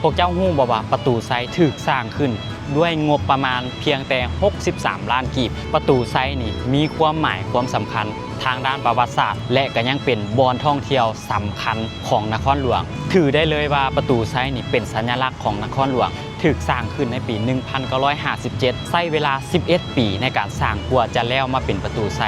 ພວກເຈົ້າຮູ້ບໍ່ວ່າປະຕູໄຊຖືກສ້າງຂຶ້ນດ້ວຍງົບປະມານພຽງແຕ່ຫົກສິບສາມລ້ານກີບ? ປະຕູໄຊນີ້ມີຄວາມໝາຍຄວາມສຳຄັນທາງດ້ານປະຫວັດສາດ ແລະ ກໍຍັງເປັນບ່ອນທ່ອງທ່ຽວສຳຄັນຂອງນະຄອນຫຼວງ. ຖືໄດ້ເລີຍວ່າປະຕູໄຊນີ້ເປັນສັນຍະລັກຂອງນະຄອນຫຼວງ. ຖືກສ້າງຂຶ້ນໃນປີໜຶ່ງພັນເກົ້າຮ້ອຍຫ້າສິບເຈັດ ໃຊ້ເວລາສິບເອັດປີໃນການສ້າງ ກວ່າຈະແລ້ວມາເປັນປະຕູໄຊ.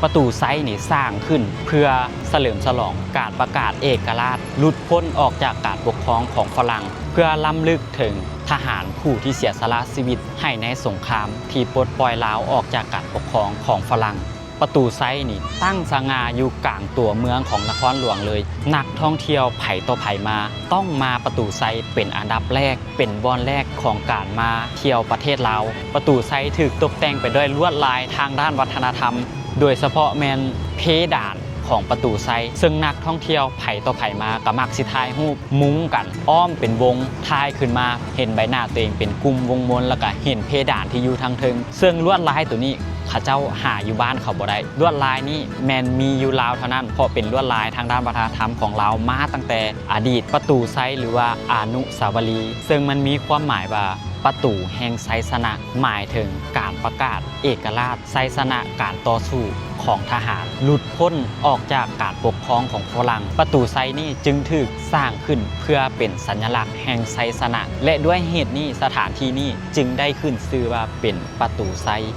ປະຕູໄຊນີ້ສ້າງຂຶ້ນເພື່ອສະເຫຼີມສະຫຼອງການປະກາດເອກະລາດ, ຫຼຸດພົ້ນອອກຈາກການປົກຄອງຂອງຝຣັ່ງ, ເພື່ອລຳລຶກເຖິງທະຫານຜູ້ທີ່ເສຍສະຫຼະຊີວິດໃຫ້ໃນສົງຄາມທີ່ປົດປ່ອຍລາວອອກຈາກການປົກຄອງຂອງຝຣັ່ງ. ປະຕູໄຊນີ້ຕັ້ງສະຫງ່າຢູ່ກາງຕົວເມືອງຂອງນະຄອນຫຼວງເລີຍ. ນັກທ່ອງທ່ຽວໃຜຕໍ່ໃຜມາ ຕ້ອງມາປະຕູໄຊເປັນອັນດັບແລກ, ເປັນບ່ອນແລກຂອງການມາທ່ຽວປະເທດລາວ. ປະຕູໄຊຖືກຕົບແຕ່ງໄປດ້ວຍລວດລາຍທາງດ້ານວັດທະນະທຳ, ໂດຍສະເພາະແມ່ນເພດານຂອງປະຕູໄຊ, ເຊິ່ງນັກທ່ອງທ່ຽວໃຜຕໍ່ໃຜມາກໍມັກຊິຖ່າຍຮູບມຸງກັນອ້ອມເປັນວົງ, ຖ່າຍຂຶ້ນມາເຫັນໃບໜ້າຕົວເອງເປັນກຸ່ມວົງມົນ ແລ້ວກໍເຫັນເພດານທີ່ຢູ່ທາງເທິງ. ເຊິ່ງລວດລາຍໂຕນີ້ເຂົາເຈົ້າຫາຢູ່ບ້ານເຂົາບໍ່ໄດ້. ລວດລາຍນີ້ແມ່ນມີຢູ່ລາວເທົ່ານັ້ນ, ເພາະເປັນລວດລາຍທາງດ້ານວັດທະນະທຳຂອງລາວມາຕັ້ງແຕ່ອະດີດ. ປະຕູໄຊ ຫຼືວ່າອະນຸສາວະລີ, ເຊິ່ງມັນມີຄວາມໝາຍວ່າປະຕູແຫ່ງໄຊຊະນະ, ໝາຍເຖິງການປະກາດເອກະລາດ, ໄຊຊະນະການຕໍ່ສູ້ຂອງທະຫານ, ຫຼຸດພົ້ນອອກຈາກການປົກຄອງຂອງຝຣັ່ງ. ປະຕູໄຊນີ້ຈຶ່ງຖືກສ້າງຂຶ້ນເພື່ອເປັນສັນຍະລັກແຫ່ງໄຊຊະນະ ແລະ ດ້ວຍເຫດນີ້ ສະຖານທີ່ນີ້ຈຶ່ງໄດ້ຂຶ້ນຊື່ວ່າເປັນປະຕູໄຊ.